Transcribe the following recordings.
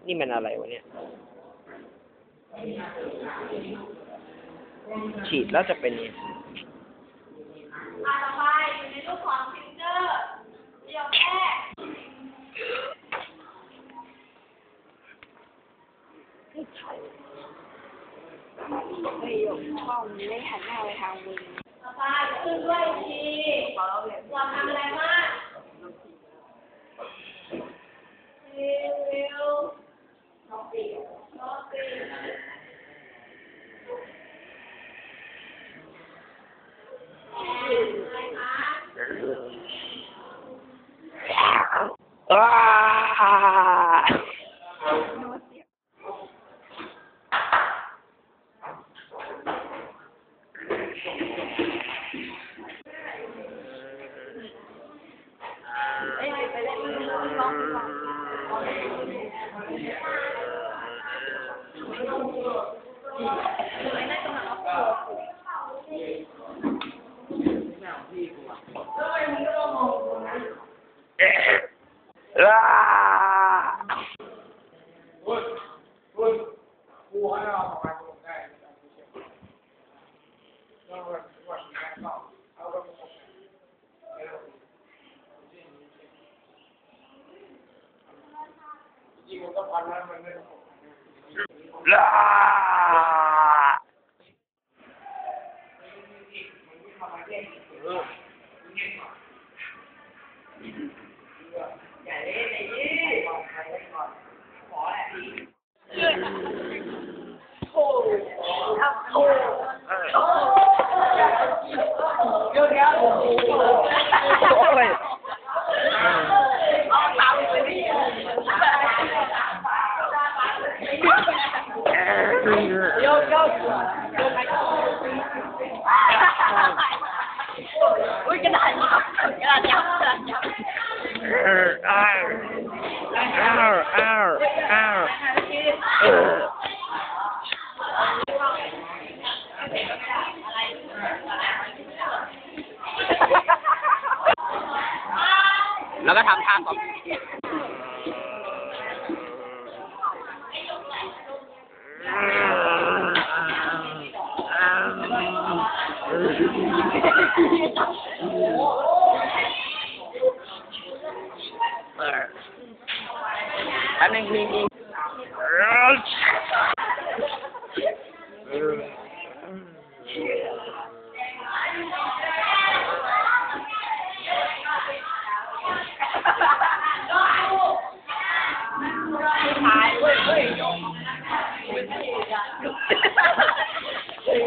ນີ້ມັນອະໄລວະເນຍ? ສີດແລ້ວຈະເປັນຫຍັງ? ອ່າ ຕໍ່ໄປຢູ່ໃນຮູບຂອງທຣິກເກີ ປະໂຫຍກແລກ ປະໂຫຍກເວົ້າ ໄດ້ຫັນໜ້າໄປທາງເບິ່ງ ຕໍ່ໄປຂຶ້ນດ້ວຍທີ ຢາກທຳອະໄລມາກ ເຣວໆ. ແລ້ວກໍທຳທ່າຂອງ ອັນນີ້ມີ ມີ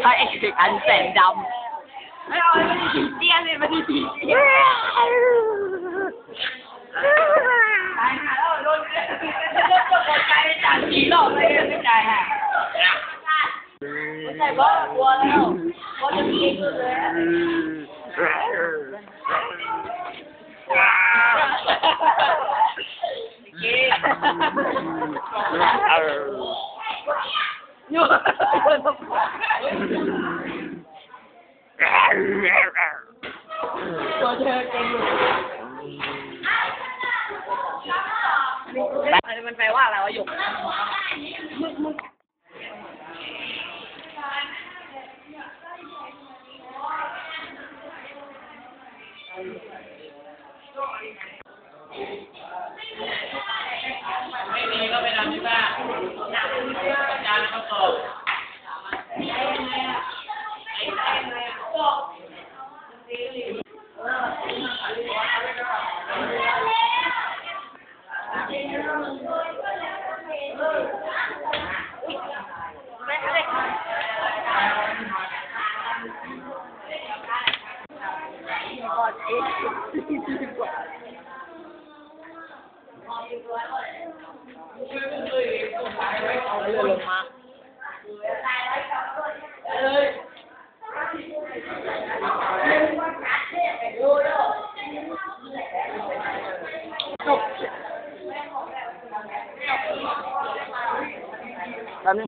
ພະເອກອັນແສນດຳ ເອົາໄປເປັນຜີຕຽນເລີຍ ມັນຜີຕຽນ. ຕາຍຫາແລ້ວ ໂດນ ໂດນຕົກໃຈ ສາມສີ່ຮອບເລີຍ ຕາຍຫາ. ບໍ່ໃຊ່ບໍ່ ກົວແລ້ວ ບໍ່ຈະມີເກີດເລີຍ. ມັນແປວ່າອະໄລວະ ຢົກ? ອັນນີ້